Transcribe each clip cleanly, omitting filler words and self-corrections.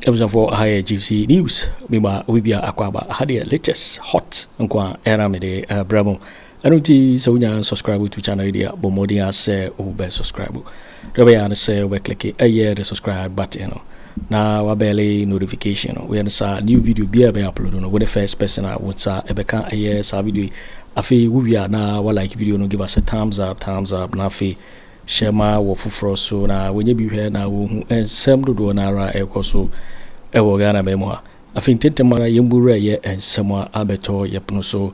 Abusuafoɔ, aha yɛ GC News. Mema obi bia akɔ aba. Aha deɛ, latest hot nko a ɛna mede brɛ mo. Ɛno nti sɛ wonya subscribe to channel yi deɛ, bɔ mmɔden a sɛ wobɛ subscribe. Deɛ wobɛyɛ ne sɛ wobɛclick ɛyɛ the subscribe button no na wabell notification no. Woyɛ no saa, new video biara bɛyɛ upload no, wo the first person a wo nsa ɛbɛka ɛyɛ saa video yi. Afei wowie a, na walike video no, give us a thumbs up, thumbs up, na afei hyɛ ma wɔ foforɔ so na wɔnyɛ bi hwɛ na wɔhu nsɛm dodoɔ no ara ɛkɔ so ɛwɔ Ghana bɛn mu a. Afei ntɛntɛm ara yɛmbura ɛyɛ nsɛm a abɛtɔ yɛpono so.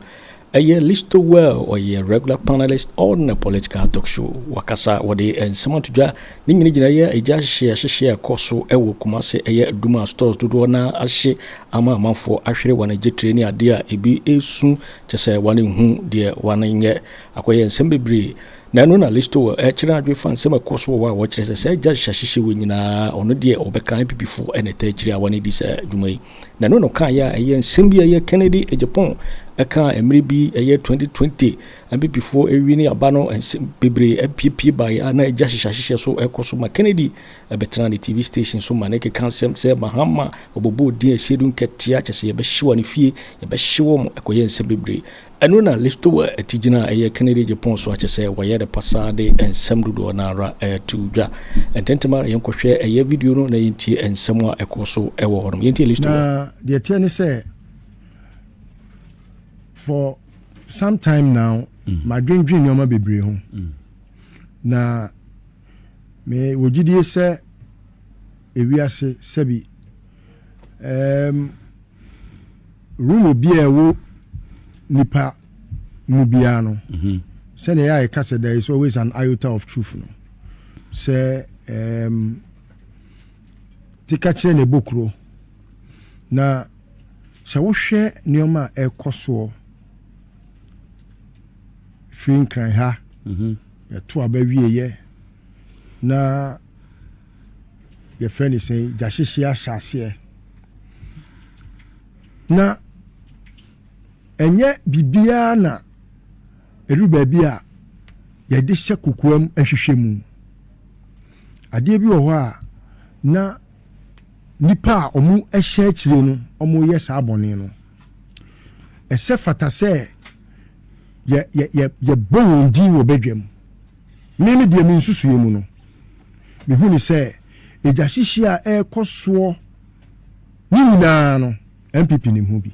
Ɛyɛ Listowell, ɔyɛ regular panelist on a political talk show. Wakasa, wɔde nsɛm ato dwa ne nyina gyina yɛ agya hyehyɛ hyehyɛ ɛkɔ so ɛwɔ Kumase, ɛyɛ Adum stores dodoɔ na ahye ama amanfoɔ ahwere wɔn agyetire ne adeɛ a ebi esu kyɛ sɛ wɔn ehu deɛ wɔn nyɛ akɔyɛ nsɛm bebree. Na ɛno na Listowell ɛkyerɛ adwe fa nsɛm ɛkɔ so wɔ hɔ a wɔkyerɛ sɛ sɛ agya hyehyɛ hyehyɛ wɔ nyinaa, ɔno deɛ ɔbɛka NPP foɔ ɛna ɛtɛ akyire a wɔn di sɛ adwuma yi. Na ɛno na ɔka yɛ a ɛyɛ nsɛm bi a ɛyɛ Kennedy Agyapong ɛka mmerɛ bi ɛyɛ 2020 NPP foɔ ɛwi ne aba no, nsɛm bebree apiepie baeɛ a na agya hyehyɛ hyehyɛ so ɛkɔ so ma Kennedy ɛbɛtena ne TV station so ma ne keka nsɛm sɛ Mahama ɔbɔbɔ din ahyɛdu nkɛtea kyɛ sɛ yɛbɛhye wɔ ne fie, yɛbɛhye wɔ mo. Ɛkɔyɛ nsɛm bebree. Ɛno na Listowell ɛti gyina ɛyɛ Kennedy Agyapong so akyɛ sɛ wɔyɛ de pasaa de nsɛm dodoɔ no ara ɛto dwa. Ntɛntɛm ara yɛnkɔhwɛ ɛyɛ video no na yɛntie nsɛm a ɛkɔ so ɛwɔ hɔ nom. Yɛntie Listowell. Na deɛ teɛ ne sɛ, for some time now, madwendwen nneɛma bebree ho na me wɔ gyidie sɛ ewiase sɛbi rumo bi a ɛwɔ nipa mu biara no, sɛnea ɛyɛ a yɛka sɛ there is always an iota of truth no, sɛ tika kyerɛ na ɛbɔ kuro. Na sɛ wohwɛ nneɛma a ɛrekɔ soɔ firi Nkran ha, yɛto aba wieyɛ na yɛfrɛ no sɛn, gyahyehye ahyɛ aseɛ na ɛnyɛ biribiara na ɛduru baabi a yɛde hyɛ kokoam ahwehwɛ mu. Adeɛ bi wɔ hɔ a na nipa a ɔmo hyɛ akyire no, ɔmo yɛ saa bɔne no, ɛsɛ fata sɛ yɛ yɛ yɛ yɛbɔ wɔn din wɔ badwam. Mímí deɛ, mi nsusuo mu no, mihu ni sɛ egya hyehye a ɛrekɔ soɔ ne nyinaa no, NPP nim ho bi.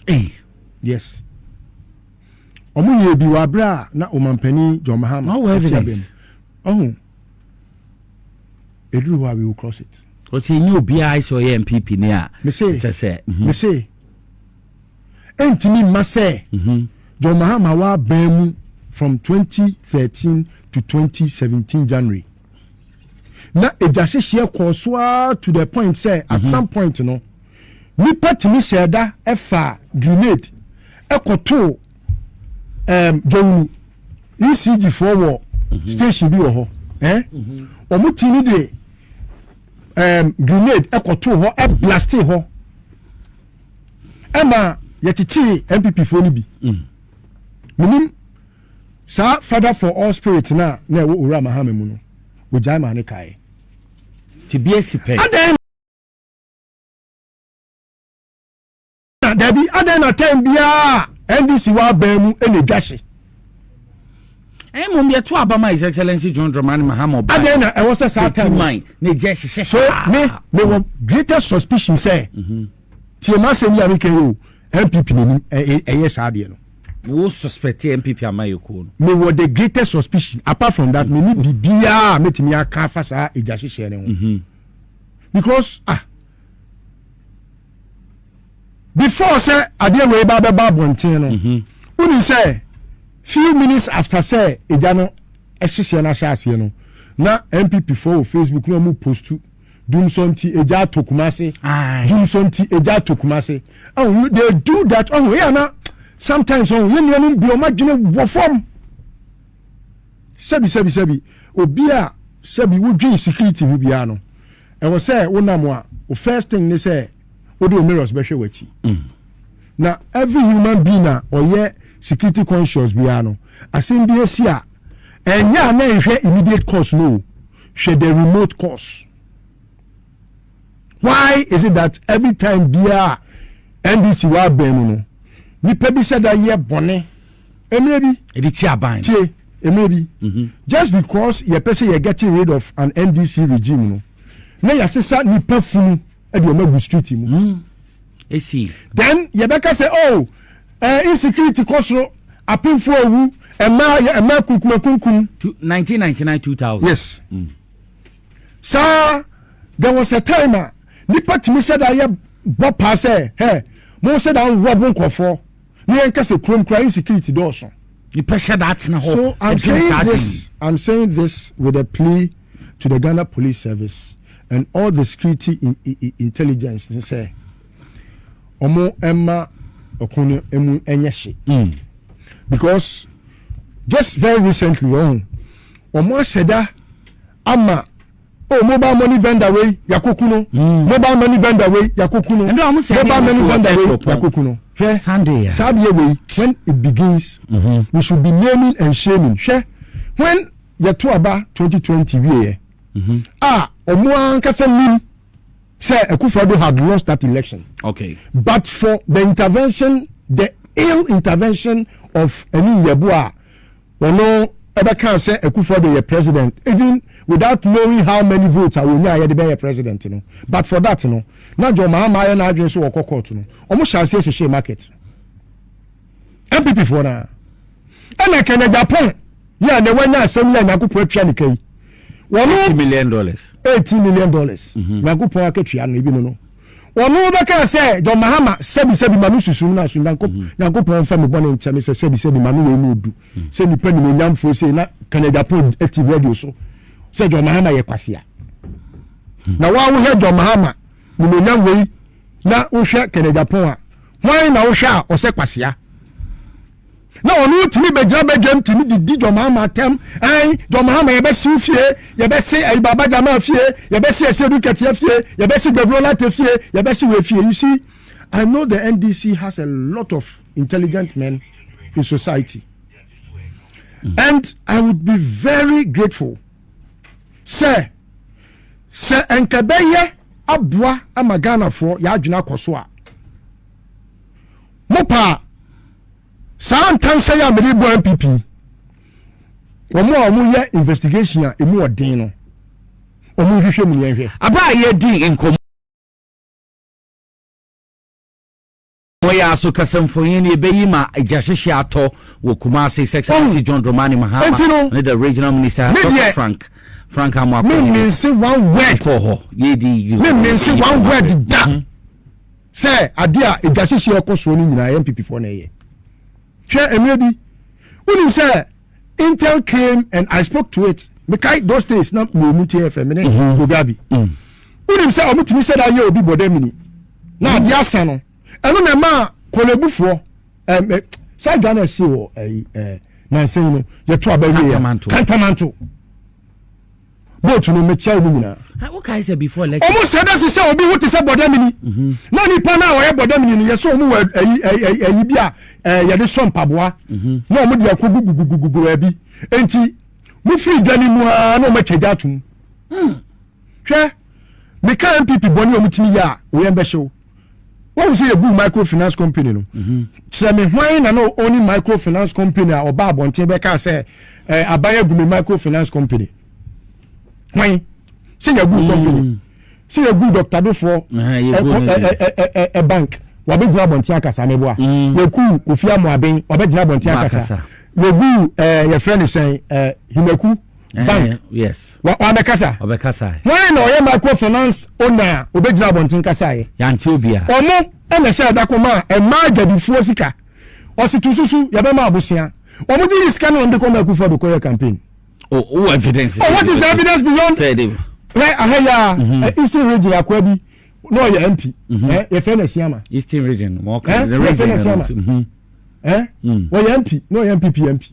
Hey. Yes, ɔmo yɛ bi wɔ abere a na ɔmampanin John Mahama No evidence. Ɔho eduru hɔ a, we will cross it. Ɔsɛ enyi obiara sɛ ɔyɛ NPP ni a. Mese kyɛ sɛ mese ɛntumi mma sɛ John Mahama wa abɛn mu from 2013 to 2017 January na egya hyehyeɛ kɔɔ so ara to the point sɛ at some point no, nipa tumi hyɛ da ɛfa grenade ɛkɔtoo Dzorwulu ECG foɔ wɔ station bi wɔ hɔ. Wɔn tumi de grenade ɛkɔtoo hɔ, ɛblast hɔ, ɛma yɛkyekyee NPP foɔ no bi. Menim saa father for all spirit na ɛwɔ Owura Mahama mu no, ogyae maa ne kaeɛ. Ti bi esi pɛ. Adan na dabi, adan na time biara NDC wa abɛn mu ɛna edwa hye. Ɛmom yɛto aba ma His Excellency John Dramani Mahama ɔba. Adan na ɛwɔ sɛ saa time man na egya hyehyɛ. So me wɔ greatest suspicion sɛ, tie ma asɛm yi a meka yi o, NPP n'anim ɛyɛ saa adeɛ no. Wo suspect NPP amayɛkuo no? Me wɔ the greatest suspicion. Apart from that, me ni biribiara a metumi aka afa saa egya hyehyɛ ne ho because, ah, before sɛ adeɛ wei ba bɛba abɔnten no, wonim sɛ few minutes after sɛ egya no ɛhyehyɛ no ahyɛ aseɛ no, na NPP foɔ wɔ Facebook na ɔmo post "Dumsɔ nti egya ato Kumase, dumsɔ nti egya ato Kumase." Oh, they do that. Oh yeah, na sometimes, oh, yɛn nuanom bi ɔmo adwene wɔ fam. Sɛbi sɛbi sɛbi, obi a sɛbi wodwin security ho biara no, ɛwɔ sɛ wonam a, o first thing ne sɛ wode o mirrors bɛhwɛ w'akyi. Na every human being a ɔyɛ security conscious biara no, asɛm bi esi a, ɛnyɛ a na nhwɛ immediate cause no o, hwɛ the remote cause. Why is it that every time biara NDC wɔ abɛn mu no, nipa bi sɛ da yɛ bɔne mmerɛ bi ɛde ti aban tie mmerɛ bi just because yɛpɛ sɛ yɛ getting rid of an NDC regime no, na yɛasesa nipa funu ɛde wɔn agu street mu. Esi. Then yɛbɛka sɛ, oh, insecurity kɔ soro, apemfo awu, mmaa yɛ mmaa kunkumakunkum. 1999, 2000. Yes, saa there was a time a nipa tumi sɛ da yɛ bɔ paa sɛ hɛ mo sɛ da nrɔbo nkɔfoɔ ne yɛn kasa kurom kura insecurity dɔɔso. Nipa hyɛ da atena hɔ. So I'm ɛdwene saying saa this, I'm saying this with a plea to the Ghana Police Service and all the security intelligence sɛ ɔmo ɛma ɔko no emu ɛnyɛ hye, because just very recently, ɔho ɔmo ahyɛ ama, oh, mobile money vendor wei yakoku no, mobile money vendor wei yakoku no, Ɛnna ɔmo sɛ mobile ɛne money nkurɔfoɔ vendor sɛ wei kuropɔn. yakoku no. Hwɛ, Sunday ya. saa adeɛ wei, when it begins, we should be naming and shaming. Hwɛ, when yɛto aba 2020 wieɛ a, ɔmo ankasa nim sɛ Akufo-Addo had lost that election, but for the intervention, the ill intervention of Anin Yeboah, ɔno ɛbɛka sɛ Akufo-Addo yɛ president even without knowing how many votes a wonya a yɛde bɛyɛ president no, but for that no, na John Mahama ayɛ n'adwene so wɔkɔ court no, ɔmo hyɛ aseɛ hyehyɛ market NPP foɔ naa. Ɛna Ken Agyapong yɛ a na wanya asɛm yi a Nyankopɔn atua ne ka yi, wɔno $80 million. $18 million Nyankopɔn akatua no ebi no, ɔno bɛka sɛ John Mahama sɛbisɛbi ma no susum no aso. Nyankopɔn fa me bɔne nkyɛn sɛ sɛbisɛbi ma no wei mu odu sɛ nipa nimonyamfoɔ sei na Ken Agyapong ati radio so sɛ John Mahama yɛ kwasea. Na waa wohwɛ John Mahama nimonyam wei na wohwɛ Ken Agyapong a, hwan na wohwɛ a ɔsɛ kwasea? Na ɔno tumi bɛgyina bɛdwam, tumi didi John Mahama atɛm. Ɛn John Mahama, yɛbɛsi fie, yɛbɛsi ɛyi Baba Jama fie, yɛbɛsi Asiedu Nketia fie, yɛbɛsi Gbevlo Lartey fie, yɛbɛsi wei fie. You see, I know the NDC has a lot of intelligent men in society and I would be very grateful sɛ nka bɛyɛ aboa ama Ghanafoɔ yɛadwene akɔ so a, mo paa saa ntansa yi a mede bɔ NPP, wɔn a wɔyɛ investigation a emu ɔden no, wɔn nhwehwɛ mu yɛn hwɛ. Aba a yɛdi nkɔmmɔ yɛ aso kasamfoyin no, yɛbɛyi ma agya hyehyɛ atɔ wɔ Kumase. His Excellency John Dramani Mahama Enti no, ne the regional minister me Dr. deɛ, Frank Amoako me mince one word. Kɔ hɔ yɛdi. Me mince one word da sɛ adeɛ a egya hyehyɛ ɛkɔ soɔ no nyinaa yɛ NPP foɔ na ɛyɛ. Hwɛ, mmerɛ bi wonim sɛ Intel came and I spoke to it. Mekae those days na mewɔ mu TFM ne Mugabe. Wonim sɛ ɔmo tumi sɛ da yɛ obi bɔdɛ mini na adeɛ asa no, ɛno na ɛma Korle-Bufoɔ saa dwa no ɛsi wɔ ɛyi nansan no yɛto aba wie. Kantamanto. Kantamanto boat no, mekyia wɔn nyinaa. Wokae sɛ before election Ɔmo sɛ dɛ sisɛ obi ho te sɛ bɔdɛmini na nipa na ɔyɛ bɔdɛmini no, yɛsɛ ɔmo wɔ ɛyi ɛyi ɛyi bi a yɛde sɔ mpaboa na ɔmo de akɔ gugugugugu baabi, nti mo firi dwa ne mu aa na ɔmo atwa gya atum. Hwɛ, meka NPP bɔne a ɔmo tumi yɛ a oyɛn bɛhyew wɔn sɛ yɛgu microfinance company no. Kyerɛ me hwan na ɔni microfinance company a ɔba abɔnten bɛka sɛ aban agu me microfinance company? Hwan sɛ yɛgu company sɛ yɛgu Dr. Dofoɔ ɛ bank, wabɛgyina abɔnten akasa? Mɛboa. Yɛku Kofi Amoaben, wabɛgyina abɔnten akasa? Yɛgu yɛfrɛ ne sɛn, Himaku bank, wabɛkasa? Ɔbɛkasa. Hwan na ɔyɛ microfinance owner a obɛgyina abɔnten kasa yɛ? Yante obia. Ɔmo ɛna ɛhyɛ ɛda kɔma a ɛmaa adwadifoɔ sika, ɔsi susu yɛbɛma abosea. Ɔmo gye sika no, ɔmo de kɔma Akufo de kɔyɛ campaign. Oh, oh, evidence. Oh, what is the evidence beyond? Sɛ de. Hɛ, aha ya, Eastern Region akwa bi na ɔyɛ MP, yɛfrɛ no Asiama. Eastern Region. Eh, The region. yɛfrɛ no Asiama. Ɔyɛ MP na ɔyɛ NPP MP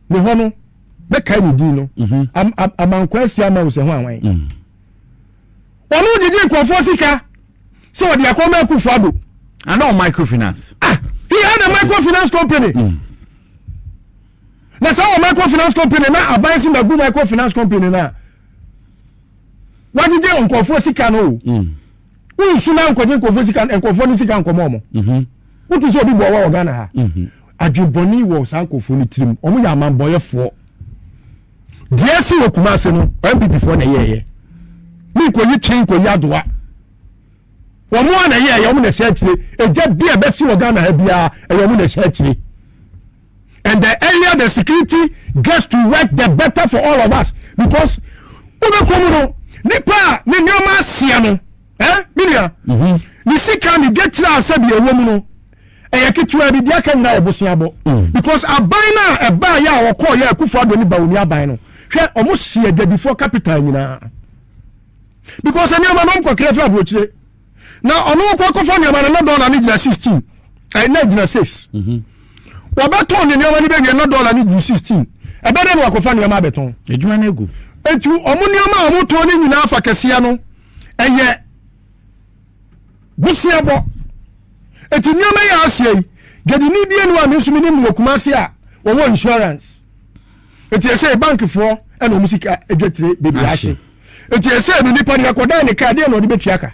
ne hɔ no, bɛkae ne din no, Amankwa Asiama wo sɛ ho ahwan. Ɔno gyegye nkurɔfoɔ sika sɛ ɔde akɔma Akufo Addo. Ana o microfinance. Ah, he had a microfinance company. Na sɛ wɔ microfinance company na aban si na gu microfinance company na wagyegye nkurɔfoɔ sika no o. Wonsu na nkɔgye nkurɔfoɔ sika, nkurɔfoɔ no sika nkɔmɔ ɔmo. Wote sɛ obi bɔ ɔwa wɔ Ghana ha. Adwebɔne wɔ saa nkurɔfoɔ no tirim. Ɔmo yɛ amanbɔyɛfoɔ. Deɛ ɛsi wɔ Kumase no, NPP foɔ na ɛyɛɛyɛ. Ne nkɔyi kyen nkɔyi adoa. Wɔn a na ɛyɛɛyɛ, wɔn na ɛhyɛ akyire. Egya bi a ɛbɛsi wɔ Ghana ha biara, ɛyɛ wɔn na ɛhyɛ akyire. And the earlier the security gets to work, the better for all of us, because wobɛkɔ mu no, nipa a ne nneɛma aseɛ no, me nua, ne sika ne dwetire a sɛbi ɛwɔ mu no ɛyɛ ketewa bi, deɛ aka nyinaa yɛ boseabɔ, because aban no a ɛbaa yɛ a wɔkɔɔ yɛ Akufo Addo ne Bawumia aban no, hwɛ, ɔmo si adwadifoɔ capital nyinaa, because nneɛma no ɔmo kɔkra firi aburokyire na ɔno kɔ akɔfa nneɛma no na dɔla no gyina 16, na gyina 6. Wɔbɛtɔn ne nneɛma no bɛwie na dɔla no duru 16, ɛbɛdɛ no wakɔfa nneɛma abɛtɔn. Adwuma no agu. Etu ɔmo nneɛma a ɔmo tɔn no nyinaa fa kɛseɛ no ɛyɛ boseabɔ. Eti nneɛma yɛ aseɛ yi, dwadini bie no a me nso mi nim wɔ Kumase a wɔwɔ insurance. Eti ɛsɛ bankfoɔ ɛna ɔmo sika edwatire bebree ahye. Eti ɛsɛ no nipa no yɛkɔdan ne kaa deɛ na ɔde bɛtua ka.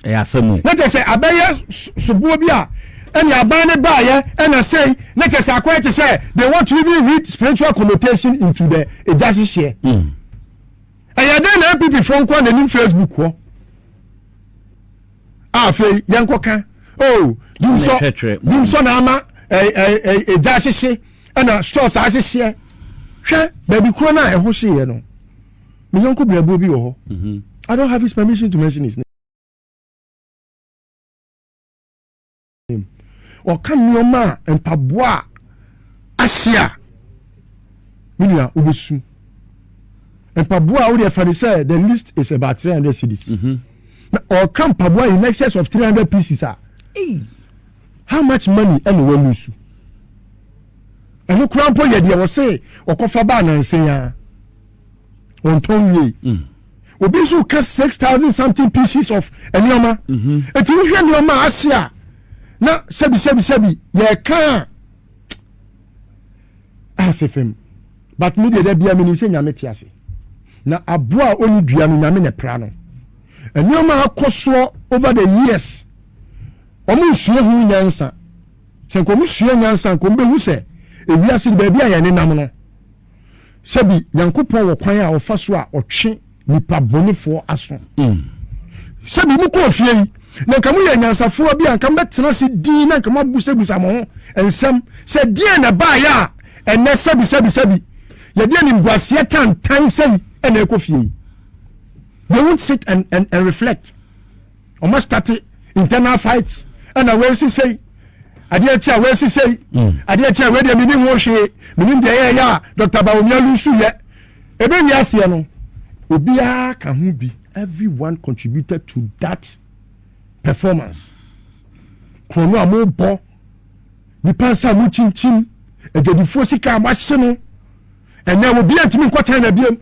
Ɛyɛ asɛm o. Na kyerɛ sɛ abɛyɛ soboɔ bi a ɛne aban ne baayɛ ɛna sɛi, na kyerɛ sɛ akɔyɛ te sɛ they want to even read spiritual connotation into the egya hyehyeɛ. Ɛyɛ dɛn na NPP foɔ nko a n'anim Facebook hɔ a afei yɛnkɔka oh dumsɔ dumsɔ na ama ɛ ɛ egya ahyehye ɛna stores ahyehyeɛ? Hwɛ, baabi kuro no a ɛho hyeeɛ no, me yɔnko brɛboɔ bi wɔ hɔ. I don't have his permission to mention his name. Ɔka nneɛma a mpaboa a ahye a, me nua, wobɛsu. Mpaboa a wode ɛfa ne sɛ the list is about 300 cedis na ɔka mpaboa in excess of 300 pieces a, how much money ɛna walusu? Ɛno kora mpo yɛ deɛ wɔse ɔkɔfa baa nansen a wɔntɔn wie. Obi nso ka 6,000 something pieces of nneɛma. Eti wohwɛ nneɛma a ase a, na sɛbi sɛbi sɛbi yɛka a ase fam, but mi deɛ, dɛ bia mi nim sɛ Nyame te ase na aboa a ɔni dua no, Nyame na pra no. Nneɛma akɔ soɔ over the years, wɔn nsua ho nyansa. Sɛ nka wɔn sua nyansa, nka wɔn bɛhu sɛ ewiase de baabi a yɛn nenam no, sɛbi Nyankopɔn wɔ kwan a ɔfa so a ɔtwe nipa bɔnefoɔ aso. Sɛbi mu kɔɔ fie yi na nka mo yɛ nyansafoɔ bi a, nka mo bɛtena ase din na nka mo abusabusa mo ho nsɛm sɛ deɛ na baayɛ a ɛnɛ sɛbi sɛbi sɛbi yɛde animguaseɛ tantan sɛyi ɛna ɛkɔ fie yi. They won't sit and reflect. Ɔmo start internal fights, ɛna wei sisei adeɛ akyi a, wei sisei adeɛ akyi a, wei deɛ menim ho hwee, menim deɛ ɛyɛ a Dr. Bawumia lusu yɛ ebe wi aseɛ no, obiara ka ho bi. Everyone contributed to that performance. Kurɔno a mo bɔ nipa nsa a mo kyinkyim adwadifoɔ sika a mo ahye no, ɛnɛ obiara ntumi nkɔ China biem.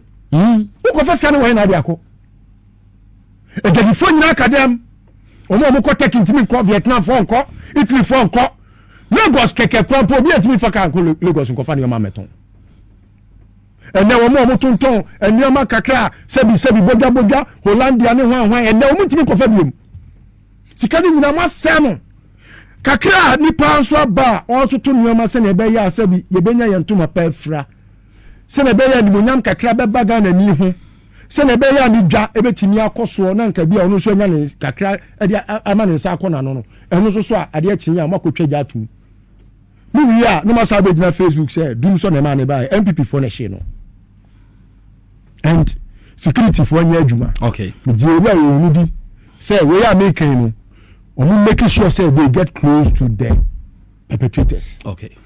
Wokɔfa sika no wɔ hɛn na ade akɔ? Adwadifoɔ nyinaa ka dɛm. Wɔn a wɔkɔ Turkey ntumi nkɔ, Vietnam foɔ nkɔ, Italy foɔ nkɔ. Lagos kɛkɛ kura mpo, obi a ntumi fa kaa nkɔ Lagos nkɔfa nneɛma mɛtɔn. Ɛnɛ wɔn a wɔtontɔn nneɛma kakra, sɛbi sɛbi, bodwa bodwa, Hollandia ne hwan hwan, ɛnɛ wɔn ntumi nkɔfa biom. Sika no nyinaa mo asɛe no. Kakra a nipa nso aba a ɔretoto nneɛma sɛnea ɛbɛyɛ a sɛbi yɛbɛnya yɛn ntoma pa afira, sɛnea ɛbɛyɛ animonyam kakra bɛba Ghana ni ho, sɛnea ɛbɛyɛ a ne dwa ɛbɛtumi akɔ soɔ na nka bi a ɔno nso anya ne kakra de ama ne nsa akɔ n'ano no, ɛno nso so a adeɛ kyen a moakɔtwa gya atom. Mo wie a, na moasa abɛgyina Facebook sɛ dum sɔ na ɛma ne baeɛ. NPP foɔ na ɛhyee no and security foɔ nyɛ adwuma. Megye owura wɔ wɔn di sɛ wei a mekan no, wɔn make sure sɛ they get close to the perpetrators.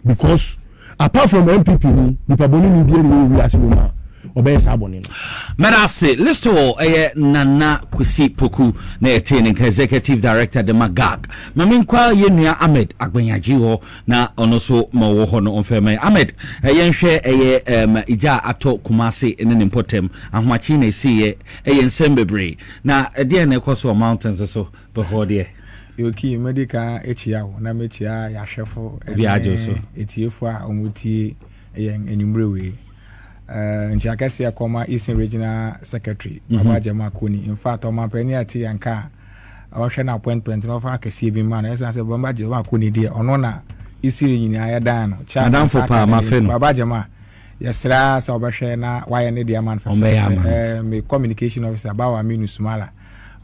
Because apart from NPP ni, nipa bɔne ni bi ɛna ɛwɔ wiase mu a ɔbɛyɛ saa bɔne no. Mɛda ase listo. Ɛyɛ Nana Kwesi Poku na yɛtee ne nka, executive director de ma GAG. Ma menkwa yɛ nua Ahmed Agbanyagye hɔ na ɔno nso ma ɔwɔ hɔ no ɔmfɛ ma. Ahmed, yɛnhwɛ ɛyɛ igya a atɔ Kumase ne ne mpɔtam ahomakye na ɛsiiɛ. Ɛyɛ nsɛm bebree na ɛdeɛn na ɛkɔ so wɔ mountains so bɛhɔ deɛ? Yoki, mɛdi kan akyia wo na mɛkyia yɛahwɛfo ne etiefo a wɔtie yɛn anwummerɛ wei. Nkyia kɛseɛ kɔma Eastern Regional Secretary, Baba Jama Koni. In fact, ɔmampanin a ɛte yɛn ka. Ɔhwɛ no appointment na ɔfa akɛseɛ bi ma no. Ɛsan sɛ Baba Gyama akɔ ne deɛ, ɔno na isiri nyinaa yɛdan no. Madamfo paa mafe no. Baba Gyama, yɛsrɛ ara sɛ ɔbɛhwɛ na wayɛ ne deɛ ama no fɛfɛɛfɛ. Me communication officer Bawa Aminu Sumala,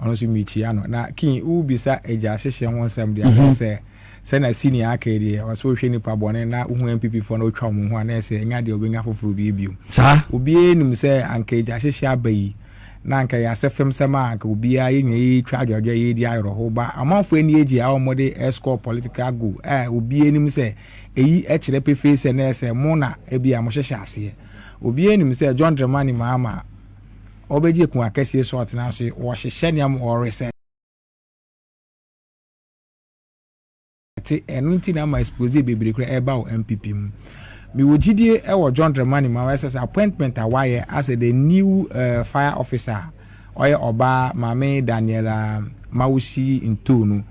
ɔno nso mekyia no. Na King, wobisa agya hyehye ho nsɛm deɛ, mm -hmm. Sɛ sɛnea senior aka yi deɛ, ɔsɛ wohwɛ nipa bɔne na wohu NPP foɔ na wotwa wɔn ho a, na ɛsɛ ɛnya deɛ wobɛnya foforɔ bi bio. Saa. Obiara nim sɛ anka agya hyehye aba yi, na anka ɛyɛ asɛfem sɛm a anka obiara yɛn nyinaa yɛretwa adwadwa yɛredi awerɛhow, ba amanfoɔ ani agye a wɔde score political goal a obiara nim sɛ eyi kyerɛ pefee sɛ na ɛsɛ mo na ebia mohyehyɛ aseɛ. Obiara nim sɛ John Dramani Mahama ɔbɛgye akonnwa kɛseɛ so ɔtena so yi, wɔhyehyɛ nneɛma wɔresɛ te, ɛno nti na ama expose bebree koraa ɛreba wɔ NPP mu. Mewɔ gyidie wɔ John Dramani Mahama ɛsɛ sɛ appointment a wayɛ as the new fire officer a ɔyɛ ɔbaa Maame Daniela Mawusi Ntow no,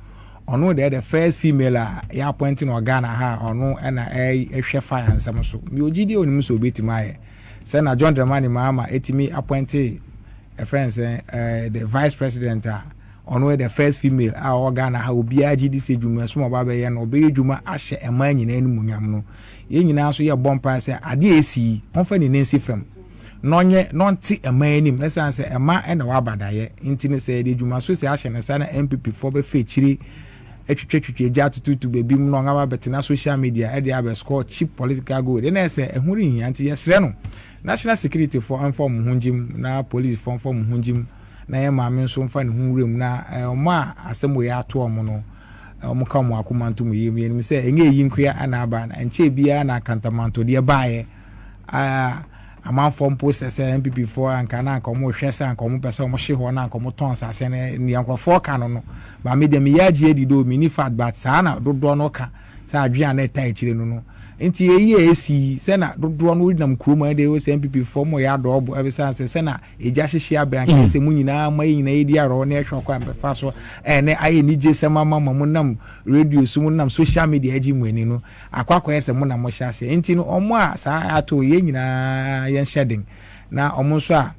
ɔno deɛ the first female a yɛ appoint no wɔ Ghana ha a ɔno na ɛhwɛ fire nsɛm so. Mewɔ gyidie wɔ ne mu sɛ obetumi ayɛ sɛ na John Dramani Mahama etumi appointe ɛfrɛ nsɛn the vice president a Ɔno yɛ the first female a ɔwɔ Ghana ha obiara gye di sɛ dwumasom a ɔba abɛyɛ no ɔbɛyɛ dwuma ahyɛ mmaa nyinaa animuonyam no. Yɛn nyinaa nso yɛbɔ mpaeɛ sɛ adeɛ a ɛsi yi ɔmfa ne nan nsi fam na ɔnyɛ na ɔnte mmaa anim ɛsiane sɛ mmaa na ɛwɔ abadaeɛ nti no sɛ yɛde dwumaso sɛ ahyɛ ne nsa na NPP foɔ bɛfa akyire atwitwatwitwa agya atututu baabi mu na ɔngaba bɛtena social media ɛde abɛ score cheap political goal de na ɛsɛ ɛho renhia nti yɛsrɛ no national security foɔ mfa wɔn ho ngyim na police foɔ mfa wɔn ho ngyim na yɛn maame nso mfa ne ho nwura mu na wɔn a asɛm wei ato wɔn no, wɔka wɔn akoma nto mu yam. Yɛnim sɛ ɛnyɛ eyi nkoa na aba, na nkyɛɛ biara na akantamantodeɛ baeɛ. Amanfoɔ mpo sɛ sɛ NPP foɔ anka na anka wɔn rehwɛ sɛ anka wɔn pɛ sɛ wɔn hye hɔ na anka wɔn tɔn nsase no, nea nkurɔfoɔ ka no no. Ba me deɛ meyɛ agye adi doo, menni fact but saa na dodoɔ no ka sɛ adwene a na ɛta akyire no no. Nti eyi a esi yi, sɛ na dodoɔ no nam kurom a ɛde sɛ NPP foɔ mo yɛ adɔɔbo ɛbɛsan sɛ sɛ na Egya hyehye abɛn anka ɛsɛ sɛ mo nyinaa ma yɛn nyinaa yɛdi awerɛhow na yɛhwɛ ɔkwan a mobɛfa so ɛnnɛ ayɛ anigyesɛm ama mo a monam radio so, monam social media agye mo ani no akɔ akɔyɛ sɛ mo na mohyɛ aseɛ. Enti no, wɔn a saa ato yɛn nyinaa yɛnhyɛ den, na wɔn nso a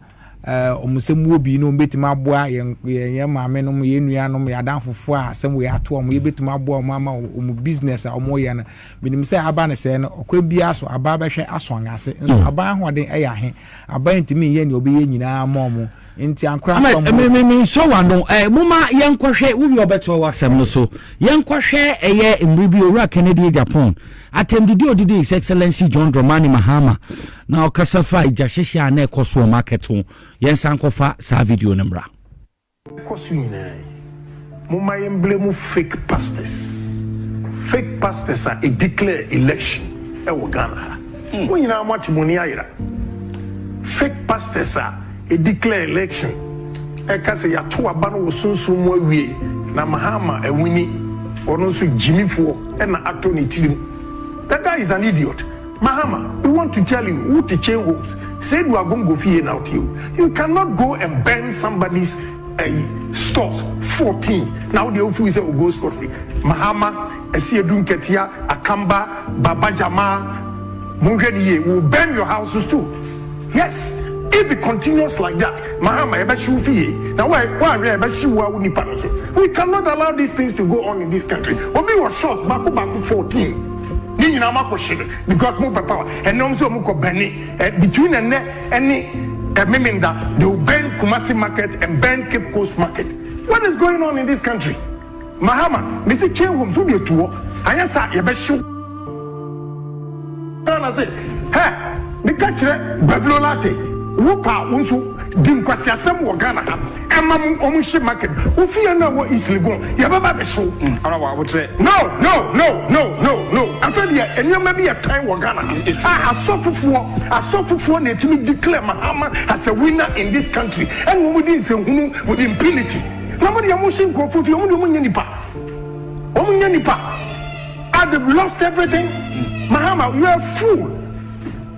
wɔn nsam wɔ bi no wɔbɛtumi aboa yɛn yɛn maamenom, yɛn nuanom, yɛn adamfofoɔ a asɛm wei ato wɔn, yɛbɛtumi aboa wɔn ama wɔn business a wɔyɛ no. Menim sɛ aba no sɛɛ no, ɔkwan biara so aba bɛhwɛ asɔn ase, nso aban ahoɔden yɛ ahe? Aban ntumi nyɛ nea ɔbɛyɛ nyinaa mma wɔn, nti ankorankora mpo. Ahmed, me me nsɔ w'ano. Eh, momma yɛnkɔhwɛ, wo wie ɔbɛtoa w'asɛm no so. Yɛnkɔhwɛ ɛyɛ mmere bi Owura Kennedy Agyapong atɛmdidi a ɔdidi His Excellency John Dramani Mahama na ɔkasa fa egyahyehye a na ɛkɔ so wɔ market ho. Yɛnsan nkɔfa saa video no mmra. Ɛkɔ so nyinaa yi, momma yɛn blame fake pastors, fake pastors a edeclare election ɛwɔ Ghana ha. Mo nyinaa mo ate mo ani ayera. Fake pastors a edeclare election ɛka sɛ yɛato aba no wɔ sunsum mu awie na Mahama awini, ɔno nso gyimifoɔ ɛna atɔ ne tirim. That guy is an idiot. Mahama, we want to tell you, wo te chain homes, Seidu Agongo fie na wote o, you cannot go and burn somebody's ayi stores 14 na wo deɛ wo feel sɛ wo go scot free. Mahama, Asiedu Nketia, Akamba, Baba Jamaa, monhwɛ no yie, we will burn your houses too. Yes, if it continues like that, Mahama yɛbɛhye wo fie, na woanhwɛ a yɛbɛhye wo a wo nipa no nso. We cannot allow these things to go on in this country. Obi wɔ shops baako baako 14. Ne nyinaa mo akɔ hye no because mo pɛ power ɛnɛ ɔmo sɛ ɔmo kɔ bɛne eh, between ɛnɛ ɛne eh, Memenda they will burn Kumasi market and burn Cape Coast market what is going on in this country Mahama mesi chain homes wo deɛ tu hɔ anyɛ saa yɛbɛ hyew Ghana se hɛ meka kyerɛ Bavilo Latte wo paa wo nso di nkwaseasɛm wɔ Ghana ha ɛma mo ɔmo nhye market wo fie no a ɛwɔ East Legon yɛbɛba abɛhye wo. Honourable Aboterɛ. No no no no no no afei deɛ nneɛma bi yɛ tan wɔ Ghana ha a asɔfofoɔ asɔfofoɔ na ɛtumi declare Mahama as a winner in this country ɛna wɔn di nsɛnhunu with impunity na mo deɛ mo hye nkurɔfoɔ fie wɔn deɛ wɔn nyɛ nipa wɔn nyɛ nipa ah they've lost everything Mahama you are a fool.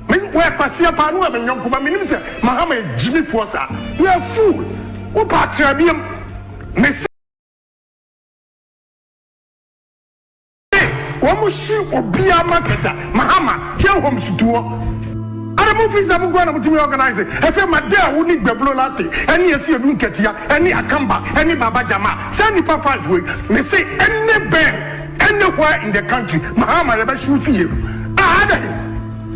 Me wɔyɛ kwasia paa ne wɔyɛ me nyɔnko but menim sɛ Mahama yɛ gyimifoɔ saa. You are a fool. Wo pɛ atra biam. Me se wɔn hye obiara market a Mahama kyɛn home sutuɔ. Ada mo fi sɛ mo nkoa na mo tumi organise ɛfɛ ma dɛ a wo ne Gbɛblo Latte ɛne Asiedu Nkatia ɛne Akamba ɛne Baba Jamal saa nnipa five wei me se any bɛn anywhere in the country Mahama yɛ bɛ hyew fie no ah adɛn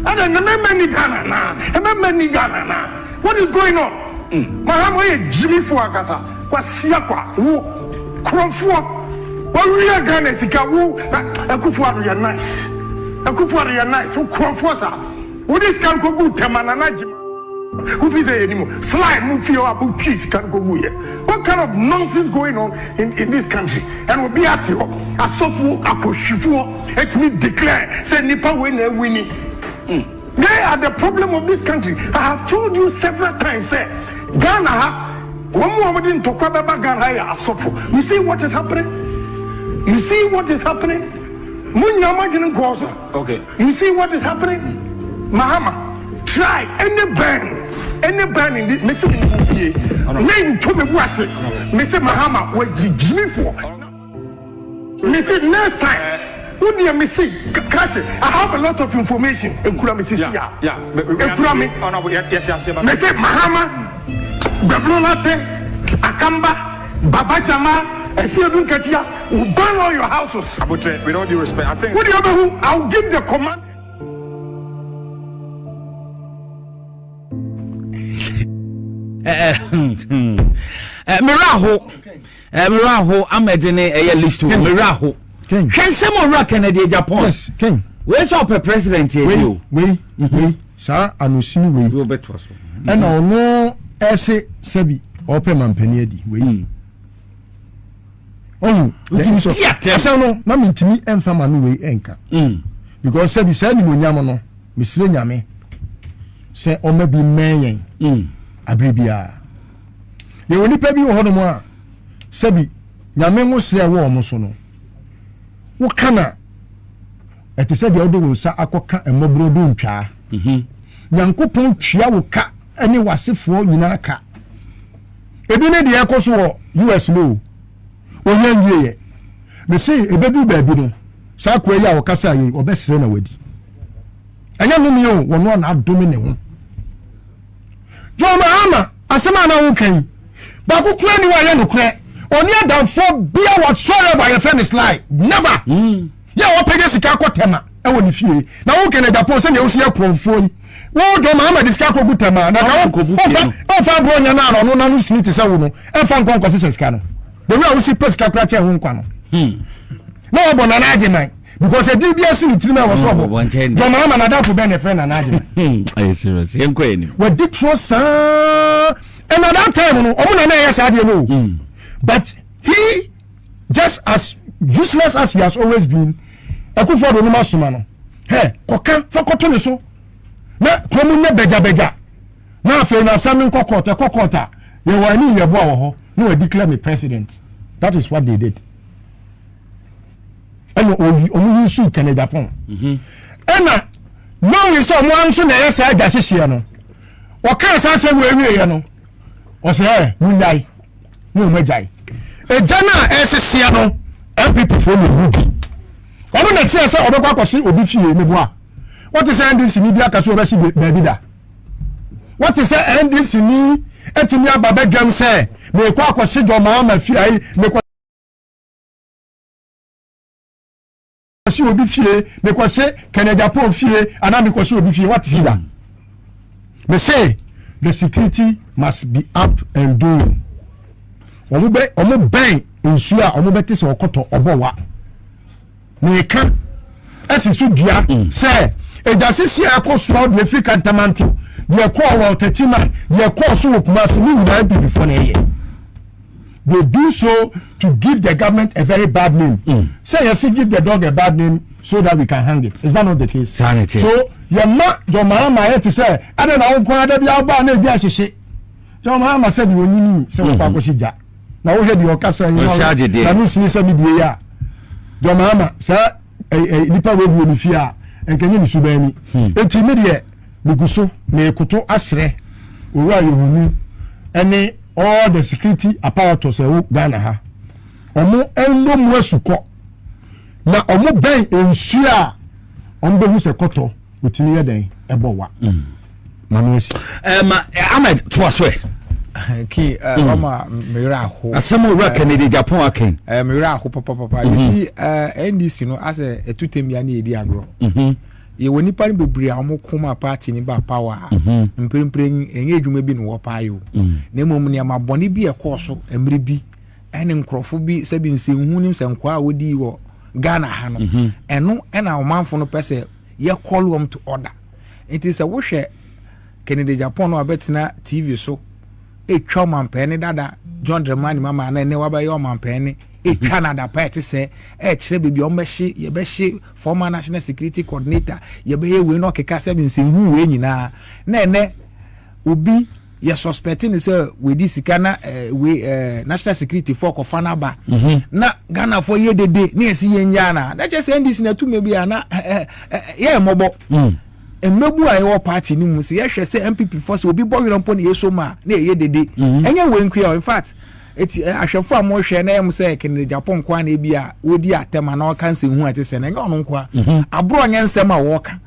adɛn na mɛma ni Ghana anaa ɛmɛma ni Ghana anaa what is going on Mahama ɔyɛ gyimifoɔ ankasa kwasia kwa wo korɔmfoɔ wawia Ghana sika wo na Akufo Addo yɛ nice Akufo Addo yɛ nice wo korɔmfoɔ saa. Wode sika no kɔguu Tema Nana Gyima wofi sɛ yɛni mu sly mo fie hɔ a motwii sika no kɔguiɛ what kind of nonsense going on in, in this country and obi ate hɔ asɔfoɔ akɔhwifoɔ ɛtumi declare sɛ nipa wei na awini. They are the problem of this country. I have told you several times sɛ Ghana ha wɔn a wɔde ntɔkwa bɛba Ghana ha yɛ asɔfo. You see what is happening? You see what is happening? Mo nyinaa mo adwene nkɔɔ so. Okay. You see what is happening? Mahama, try any burn, any burn in the mese me mu fie. Me nto me bu ase. Mese Mahama wagyigyi for. Mese next time. Wo deɛ mese kase I have a lot of information. Ekura me sisi a. Ekura me. Mese Mahama, Gbebro Latte, Akamba, Baba Jama, Esiedu Nketia will burn all your houses. Abotre, with all due respect, I think. Wo deɛ wobɛhu, I will give the command. Mmerɛ aho, mmerɛ aho, Ahmed ne ɛyɛ list o, mmerɛ aho. Hwɛ nsɛm owura Kennedy Agyapong. Yes, King. Wei sɛ ɔpɛ president yɛ di o. Wei, wei, saa anosini wei. Wei ɔbɛtoa so. Ɛna ɔno ɛse sɛbi ɔpɛ mampanin adi wei. Mm. Ɔhu, asɛm no na mentumi ɛmfa ma no wei ɛnka. Mm. Because sɛbi saa nimonyam no mesrɛ Nyame sɛ ɔma bi mmɛn yɛn mm. abere biara. Yɛwɔ nipa bi wɔ hɔnom a sɛbi Nyame nwosrɛ ɛwɔ wɔn so no woka na ɛte sɛ deɛ wode wo nsa akɔka mmɔborɔ do ntwaa. Mhm. Nyankopɔn tua wo ka ne w'asefoɔ nyinaa ka. Ebi ne deɛ ɛkɔ so wɔ US no o. Ɔnya nwieɛ. Mese ɛbɛduru baabi no, saa akoa yi a ɔkasa yi, ɔbɛsrɛ na wadi. Ɛnyɛ nnome o, wɔno a na adome ne ho. John Mahama, asɛm a na woka yi, baako koraa ni hɔ a ɛyɛ nokorɛ. Ɔne adamfoɔ bia whatsoever yɛfrɛ no Sly. Never. Mm. Yɛ a wɔpɛgya sika akɔ Tema ɛwɔ ne fie. Na wo Kenneth Agyapong sɛdeɛ wosi yɛ korɔmfoɔ yi. Wo John Mahama de sika akɔgu Tema na ka womfa womfa aborɔ nya no a na ɔno n'ano sini te sɛ wo no ɛmfa nkɔ nkɔsesa sika no. The way a wosi pɛ sika koraa kyɛn wo nkwa no. Hmm. Na wɔbɔ Nana Agyeman because ɛdin bi asi ne tirim a ɛwɔ so ɔbɔ. John Mahama n'adamfo bɛn na ɛfrɛ Nana Agyeman. Hmm, ayɛ serious. Yɛnkɔ anim. Wɔadi torɔ saa and at that time no ɔmo na na ɛyɛ saa adeɛ no o. Hmm. But he just as useless as he has always been Akufo Addo no ma soma no hɛ kɔka fa kɔto ne so na kurom nyɛ bɛgyabɛgya na afei na asɛm no nkɔ court ɛkɔ court a yɛwɔ ani yɛboa wɔ hɔ na wɔ declare me president. That is what they did. Ɛna oyi ɔmo yi su Kenneth Agyapong. Mhm. Ɛna knowing sɛ ɔmo nso na ɛyɛ saa agya hyehyeɛ no ɔkaa saa asɛm wɔ awieɛ no ɔsɛ ɛ munyae na ɔmo agyae agya no a ɛseseɛ no NPP foɔ na ɔmu bi ɔno na kyerɛ sɛ ɔbɛkɔ akɔhye obi fie meboa wɔte sɛ NDC ni bi aka so ɔbɛhye baabi da wɔte sɛ NDC ni atumi aba bɛdwam sɛ mekɔ akɔhye John Mahama fie ayi mekɔ mekɔhye obi fie mekɔhye Kenneth Agyapong fie anaa mekɔhye obi fie what is that me say the security must be up and doing wɔn bɛ wɔn bɛn nsuo a wɔn bɛte sɛ ɔkɔtɔ ɔbɔ wa meka ɛsi so dua mm. sɛ egya sisi a ɛkɔ soɔ deɛ efiri kantamanto deɛ ɛkɔɔ wɔ ɔtɛkyima deɛ ɛkɔɔ so wɔ kumase ne nyinaa npp foɔ na ɛyɛ. They do so to give the government a very bad name. Mm. Say yes, give the dog a bad name so that we can hang it. Is that not the case? Sanity. So yɛ ma John Mahama yɛ te sɛ ɛna na nko ada bi aba na egya ahyehye. John Mahama sɛ deɛ onyini sɛ wɔkɔ mm-hmm. akɔhyɛ gya. Na wohwɛ deɛ ɔkasa yi na no sini sɛ mi die yi a. John Mahama sɛ ɛ nipa wo ebu ne fie a nkɛnyɛ ne suban ni. Hmm. Eti mi deɛ megu so mekoto asrɛ owura Yohunu ɛne all the security apparatus ɛwɔ Ghana ha ɔmo ɛnɔ mu asukɔ na ɔmo bɛn nsuo a ɔmo bɛhu sɛ kɔtɔ otumi yɛ dɛn ɛbɔ wa mm. Mano asi. Ahmed, toa so ɛ. Ki ɔma mmerɛ aho. Asɛm owura Kennedy Agyapong aken. Mmerɛ aho papapapa. You see, NDC no asɛ ɛtutam ya ne yɛdi agorɔ. Yɛwɔ nipa no bebree a wɔn ko ma party no ba power a, mprempren ɛnyɛ adwuma bi na wɔpa ayɛ o. Na mmom nneɛma bɔne bi a ɛkɔɔ so mmerɛ bi ɛne nkurɔfo bi sɛbi nsɛnhu ne nsɛnkwaa a wɔdii wɔ Ghana ha no, ɛno ɛna ɔmanfo no pɛ sɛ yɛ call wɔn to order. Nti sɛ wohwɛ Kennedy Agyapong no a bɛtena TV so etwa ɔmampanin dada John Dramani Mahama na ɛnɛ wabɛyɛ ɔmampanin, etwa no adapa ɛte sɛ ɛkyerɛ baabi a wɔbɛhye, yɛbɛhye former national security coordinator, yɛbɛyɛ wei na ɔkeka sɛ nsɛnhu wei nyinaa, na ɛnɛ obi yɛ suspect ne sɛ wedi sika na wei national security fo kɔfa n'aba na Ghana fo yɛ dede ne yɛsi yɛn nyaa na kyerɛ sɛ NDC na tumi bi a na yɛ mmɔbɔ mmebu a yɛwɔ party no mu sɛ yɛhwɛ sɛ NPP fo sɛ obi bɔ werɛ mpo na yɛso mu a na ɛyɛ dede. Ɛnyɛ wei nkoa. In fact, eti ahwɛfo a mohwɛ na ɛyɛ mo sɛ Kennedy Agyapong nkoa na ebi a wɔdi atɛm anaa ɔka nsɛnhu a ɛte sɛ na ɛnyɛ ɔno nkoa. Aborɔ nyɛ nsɛm a wɔka,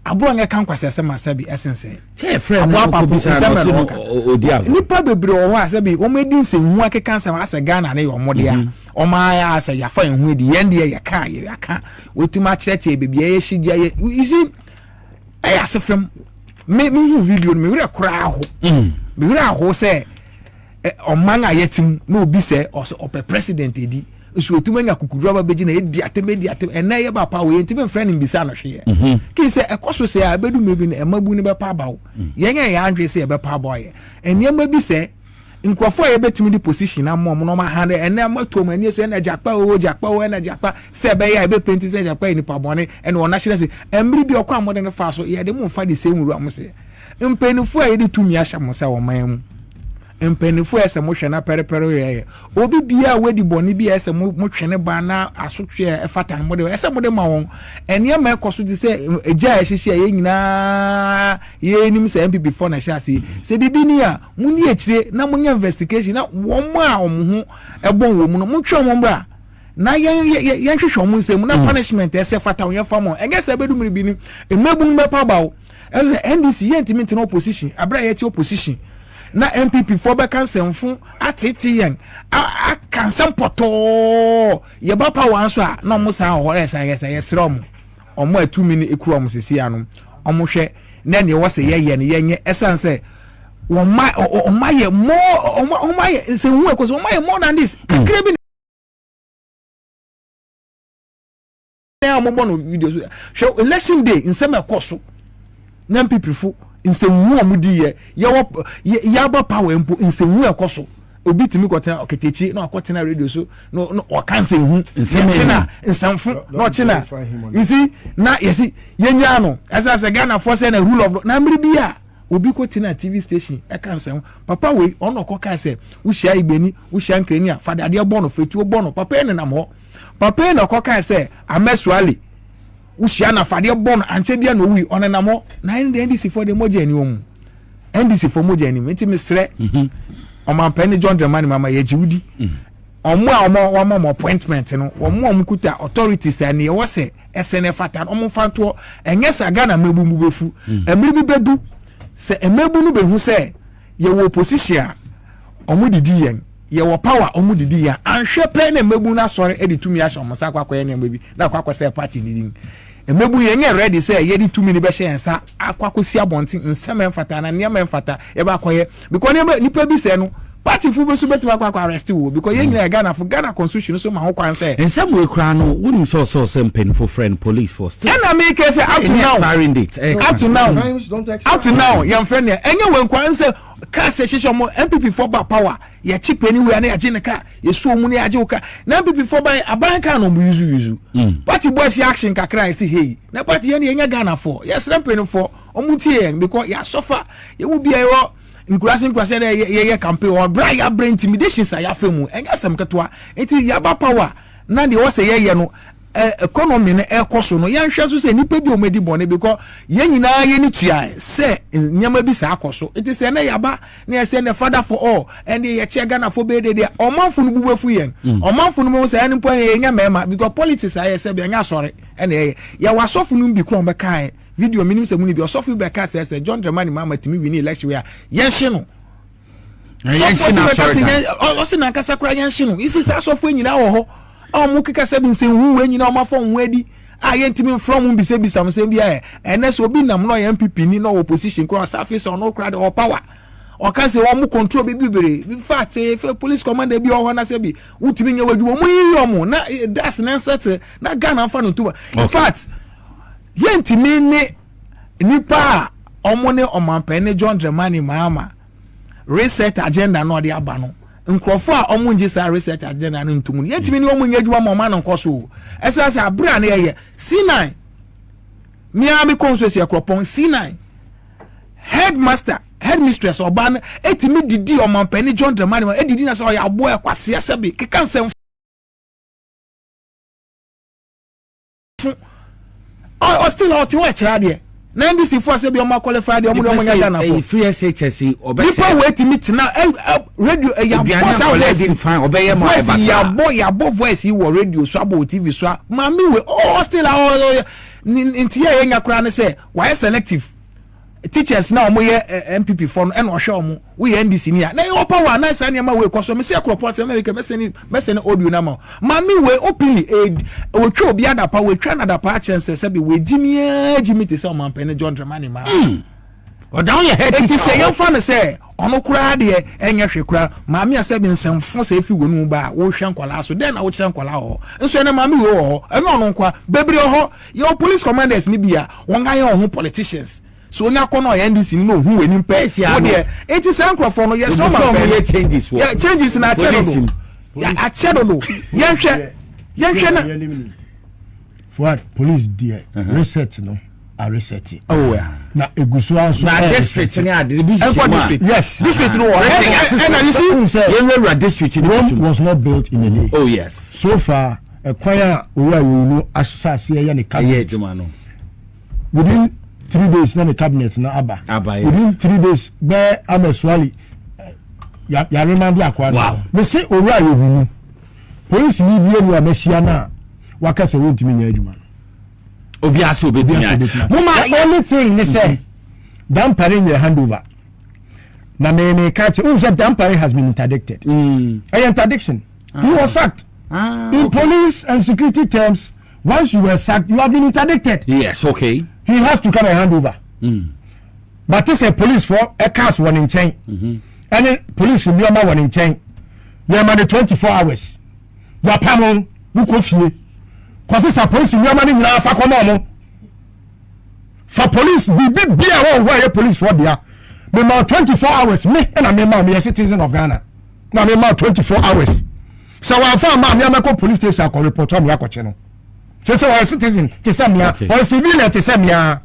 aborɔ nyɛ ka nkwasi asɛm a sɛbi ɛsensɛn. Kyɛ yɛfrɛ no aboa papo kɔbisa nsɛm no na ɔse no ɔka. ɔdi agorɔ. Nipa bebree wɔ hɔ a sɛbi wɔn adi nsɛnhu akeka nsɛm asɛ Ghana ne yɛ wɔn dea, wɔn ayɛ asɛ yafa yɛn ho adi, yɛn deɛ yɛka yɛ yɛaka wɔtumi akyerɛkyerɛ beebi a yɛhyɛ gya yɛ. You see, ɛyɛ ase fam. Me hu video no, me werɛ koraa ho, me werɛ aho sɛ ɔman a yɛte mu na obi sɛ ɔsɛ ɔpɛ president edi nso etumi anya kukuduro aba bɛgyina edi atem, edi atem. Ɛnɛ yɛ ba pa wɔ yɛn ntumi nfrɛ no mbisa no hwee kii sɛ ɛkɔ so sɛ a ɛbɛdu mmiri bi no ɛmabu no bɛpa abaw. Yɛn a yɛn adwene sɛ yɛbɛpa abaw yɛ nneɛma bi sɛ nkurɔfoɔ a yɛbɛtumi de position ama ɔmo na ɔmo aha dɛ ɛnɛ ɔmo ato ɔmo ani so, ɛna Agyapa o, Agyapa o, ɛna Agyapa sɛ ɛbɛyɛ a ɛbɛpenti sɛ Agyapa yɛ nipa bɔne ɛna ɔna hyerɛ sɛ mmiri bi ɔkɔ a mɔde no fa so yɛde mo nfa de sɛ nwura mo sɛ mpanyinfoɔ a yɛde tumi ahyɛ mo sɛ ɔman mu mpanyinfoɔ a ɛsɛ mo hwɛ na pɛrɛpɛrɛ yɛ obi bia a wadi bɔne bi a ɛsɛ mo mo twene ba na asotwe a ɛfata no mo de ɛsɛ mo de ma wɔn. Nneɛma ɛkɔ so te sɛ egya a ɛhyehyɛ a yɛn nyinaa yɛnim sɛ NPP foɔ na ɛhyɛ ase sɛ biribi ni a, mo ni akyire na mo nyɛ investigation na wɔn a wɔn ho ɛbɔn wɔ mu no, mo twɛ wɔn bra na yɛn yɛn yɛnhwehwɛ wɔn nsam na punishment ɛsɛ fata wɔn yɛn fa mo. Ɛnyɛ sɛ ɛbɛdu mmiri bi ni mmɛbun bɛpa ba o. Ɛsɛ NDC yɛntumi ntena opposition abere a yɛte opposition na NPP foɔ bɛka nsɛmfo atete yɛn aka nsɛm pɔtɔɔ. Yɛba power nso a na ɔmo san wɔ hɔ. Ɛsɛ yɛsɛ yɛsrɛ ɔmo a tumi no ekura ɔmo sisi ano, ɔmo hwɛ na nea ɛwɔ sɛ yɛyɛ no yɛnyɛ, ɛsan sɛ wɔn ma ɔmo ayɛ more, ɔmo ayɛ nsɛnhu ɛkɔ so, ɔmo ayɛ more than this kakra bi na ɔmo bɔ no video so. Hwɛ election day nsɛm ɛkɔ so na NPP fo nsɛnhu a ɔmo di yɛ yɛwɔ yɛaba power mpo, nsɛnhu ɛkɔ so, obi tumi kɔtena ɔkɛtɛkyi na ɔkɔtena radio so na ɔka nsɛnhu yɛkyi na nsɛmfo na ɔkyi na you see na yɛsi yɛnyaa no. Ɛsɛ sɛ Ghana fo sɛ na rule of law na mmiri bi a obi kɔ tena TV station ɛka nsɛm papa wei ɔno ɔkɔ kaa sɛ wohyia Igbeni, wohyia Nkrani a fadadeɛ bɔ no fetuo bɔ no. Papa yi nenam hɔ, papa yi na ɔkɔ kaa sɛ Amɛsuale wohyia na fadeɛ bɔ no ankyɛ bia na owui. Ɔnenam hɔ na ɛne deɛ NDC foɔ deɛ mogya ani wɔn mu, NDC foɔ mogya anim. Nti mesrɛ ɔmampanin John Dramani Mahama, yɛgye wodi. Ɔmo a ɔmo wɔn ɔmo appointment no, wɔn a ɔmo kuta authorities a nea ɛwɔ sɛ ɛsɛ na ɛfata no, ɔmo nfa ntoɔ. Ɛnyɛ sɛ Ghana mmebu mu bɛfu mmiri bi bɛdu sɛ mmebu no bɛhu sɛ yɛwɔ opposition a ɔmo didi yɛn, yɛwɔ power ɔmo didi yɛn. Anhwɛ pɛ na mmebu no asɔre de tumi ahyɛ ɔmo nsa akɔ akɔyɛ nneɛma bi na akɔ akɔsɛ party ne din. Mmebu yɛn nyɛ ready sɛ yɛde tumi no bɛhyɛ yɛn nsa akɔ akɔsi abɔnten nsɛm ɛmfata na nneɛma ɛmfata yɛbɛ akɔyɛ, because nneɛma nipa bi sɛ no party fo bi so bɛtumi akɔ arrest wo, because yɛn nyinaa yɛ Ghana fo. Ghana constitution so ma ho kwan sɛ Nsɛm wei koraa no, wonim sɛ ɔsɛ mpanyinfo frɛ no police for still ɛna mi kɛ sɛ up to ɛnyɛ now expiring date up to now Crimes don't expire. Up to now yɛn fɛ nea ɛnyɛ wɔn nkwa nsɛ cars ɛhyehyɛ ɔmo. NPP fo ba power, yɛkyi panyin wei ne yɛagye ne car, yɛsu ɔmo ne yɛagye wo car na NPP fo ba aban car na ɔmo yuzu party boys yɛ action kakra a yɛsi hey na party yɛn yɛnyɛ Ghana fo. Yɛsrɛ mpanyinfoɔ ɔmo tie yɛn because yɛasɔfa yɛn mu bi a yɛwɔ nkurase nkurase dɛ yɛyɛ campaign ɔbrɛ a yɛabrɛ intimidations a yɛafa mu ɛnyɛ asɛm ketewa. Nti yɛaba power na deɛ wɔsɛ yɛyɛ no economy no ɛkɔ so no, yɛnhwɛ so sɛ nipa bi a wɔn adi bɔne, because yɛn nyinaa yɛn ni tua sɛ nneɛma bi saa akɔ so. Nti sɛ ɛnɛ yaba na yɛsɛ ɛnɛ father for all, ɛnde yɛkyɛ Ghana fo bɛyɛ deɛ ɔmanfo no bu bɛfu yɛn. Ɔmanfo no mu sɛ ɛno mpo yɛnyɛ mmarima, because politics ayɛ sɛ bi ɛnyɛ asɔre ɛna ɛyɛ yɛwɔ asɔfo no bi kura wɔn bɛka. Video minim sɛ mu ni bi ɔsɔfo bi bɛka sɛ sɛ John Dramani Mahama tumi win election wei a, yɛnhye no. Yɛnhye no asɔre dan. Ɔsi nankasa koraa yɛnhye no. Isi saa asɔfo nyinaa wɔ hɔ a wɔn keka sɛ bi nsɛnhu wei nyinaa wɔn afa wɔn ho adi a yɛntumi mfrɛ wɔn mbisabisa wɔn nsɛm bi ayɛ. Ɛnɛ sɛ obi nam na ɔyɛ NPP ni na ɔwɔ opposition koraa, ɔsa afei sɛ ɔno koraa de ɔwɔ power. Ɔka sɛ wɔn control bi bebree. In fact, sɛ police commander bi wɔ hɔ na sɛ bi wotumi nyɛ w'adwuma, wɔn yiyi wɔn na das na nsɛte na Ghana nfa no ntoma. In fact, yɛntumi ne nipa a wɔn ne ɔmanpanin ne John Dramani Mahama reset agenda na ɔde aba no, nkurɔfoɔ a wɔn ngye saa reset agenda no ntum no, yɛntumi ne wɔn nyɛ adwuma ma ɔman no nkɔ so o. Ɛsɛ sɛ abere a ne yɛyɛ C9 mmea mi kɔn so esi Ɛkorɔpɔn C9 headmaster, headmistress ɔbaa no etimi didi ɔmanpanin John Dramani ma edidi na sɛ ɔyɛ aboa ɛkwasia, sɛbi keka nsɛm fo ɔ still ɔte hɔ ɛkyerɛ adeɛ na NDC fo asɛ bi ɔmo aqualify deɛ ɔmo de ɔmo nya Ghana fo. Free SHS ɔbɛsɛ. Nipa wo etimi tena ɛ ɛ radio ɛ yabɔ sa voice voice yabɔ yabɔ voice yi wɔ radio so, abɔ wɔ TV so a, maame we ɔ still a ɔ ɔ nti yɛ yɛ nya koraa ne sɛ wayɛ selective teachers na wɔn yɛ NPP fo no, ɛna ɔhwɛ wɔn. Woyɛ NDC ni a na yɛ ɔpa wɔ anan saa nneɛma wei kɔ so. Mesi Ɛkorɔpɔn sɛ mɛmɛ mɛsɛ ni mɛsɛ ni audio na ma maame wei openly ee wɔtwa obi adapa, wɔtwa n'adapa akyerɛ nsɛ sɛbi wɔagyi mi agyi mi te sɛ ɔmanpanin John Dramani Mahama. Ɔdan yɛ head teacher. Eti sɛ wɔ hɔ. Yɛmfa no sɛ ɔno koraa deɛ, ɛnyɛ hwɛ koraa. Maame a sɛbi nsɛmfo sɛ efi wɔn mu ba a, wohwɛ nkɔlaa so dɛn na wokyerɛ nkɔlaa wɔ hɔ nso? Ɛnɛ maame wei wɔ hɔ, ɛnyɛ ɔno nkoa, bebree wɔ hɔ. Yɛwɔ police commanders ni bi a wɔn ayɛ wɔn ho politicians so onye akɔ na ɔyɛ NDC ni na ohun wɔ anim pɛ Yes, ya wo no. deɛ. Eti saa nkurɔfoɔ no, yɛsrɛ Obi sɛ ɔmo ɔmo apɛ yɛ changes wɔ yɛ changes na akyɛ police dodo mu. yɛ akyɛ dodo. Yɛnhwɛ, yɛnhwɛ na Fuad, police deɛ, reset no a reset oh yeah na egu so aso. Na district ne ade bi hyehyɛ ɛnkɔ mu a district. Yes. District no wɔ District ɛna ɛna you see Wohu sɛ yɛnwurawura district ne bi Rome so mu. was not built in a day. Oh yes. So far, ɛkwan a owura Yohuno ahyɛ aseɛ yɛ ne ɛyɛ cabinet, adwuma no within 3 days na ne cabinet na aba. Aba, yes. Within 3 days bɛɛ Ahmed Suale yaremande akoa no. Mese owura Yohuno, polisi ni bi enu a mɛhyia no a waka sɛ wɔntumi nyɛ adwuma no. Obiara sɛ obɛtumi ayɛ moma. The only thing ne sɛ Dampare nyɛ handover na mɛmɛ ka kyerɛ n sɛ Dampare has been interdicted. Ɛyɛ interdiction, he was sacked. In police and security terms, once you were sacked, you have been interdicted. He has to come and hand over. But sɛ police fo cars wɔ ne nkyɛn ɛne police nneɛma wɔ ne nkyɛn, yɛn ma ne 24 hours. Yapam wokɔ fie kɔsi sa police nneɛma no nyinaa fa kɔma ɔmo. Fa police biribi bia a wɔn hɔ a yɛ police fo dea, mema 24 hours. Me ɛna mema meyɛ citizen of Ghana na mema 24 hours. Sɛ wɔamfa ama me amɛkɔ police station akɔ report a, me akɔkye no kyerɛ sɛ ɔyɛ citizen te sɛ mea, ɔyɛ civilian te sɛ mea.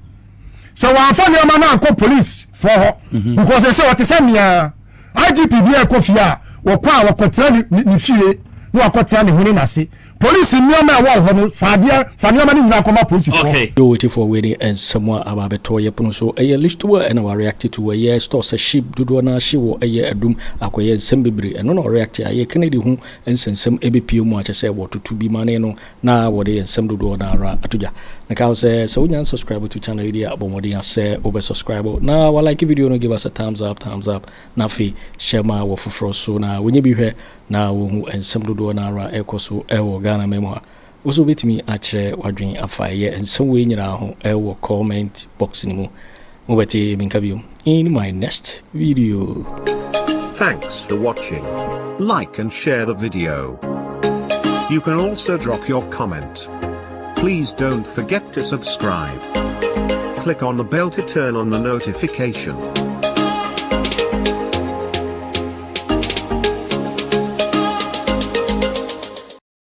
Sɛ wɔamfa nneɛma no ankɔ police foɔ hɔ because sɛ ɔte sɛ mea, IGP bi a ɛkɔ fie a wɔkɔ a wɔkɔtena ne fie na wakɔtena ne ho ne n'ase, police nneɛma a ɛwɔ hɔ no, fa adeɛ fa nneɛma no nyinaa kɔma polisifoɔ. Yo, wetifo, wei ne nsɛm a aba abɛtɔ yɛ pono so. Ɛyɛ Listo a ɛna wareact to ɛyɛ store sɛ ship dodoɔ no ahye wɔ ɛyɛ Adum akɔyɛ nsɛm bebree. Ɛno na ɔreact a ɛyɛ Kennedy ho nsɛnsɛm ɛbɛpie mu akyɛ sɛ wɔtoto bi ma ne no na wɔde nsɛm dodoɔ no ara ato dwa. Na ka wo sɛ sɛ wonya subscribe to channel yi deɛ a, bɔ mmɔden a sɛ wobɛ subscribe na walike video no, give us a thumbs up, thumbs up, na afei hyɛ ma wɔ foforɔ so na wɔnyɛ bi hwɛ na wɔhu nsɛm dodoɔ no ara ɛkɔ so ɛwɔ Ghana ma mu a. Wo nso wobɛtumi akyerɛ w'adwene afa ɛyɛ nsɛm wei nyinaa ho ɛwɔ comment box no mu. Mobɛte menka bio in my next video. Thanks for watching. Like and share the video. You can also drop your comment. Please don't forget to subscribe. Click on the bell to turn on the notification.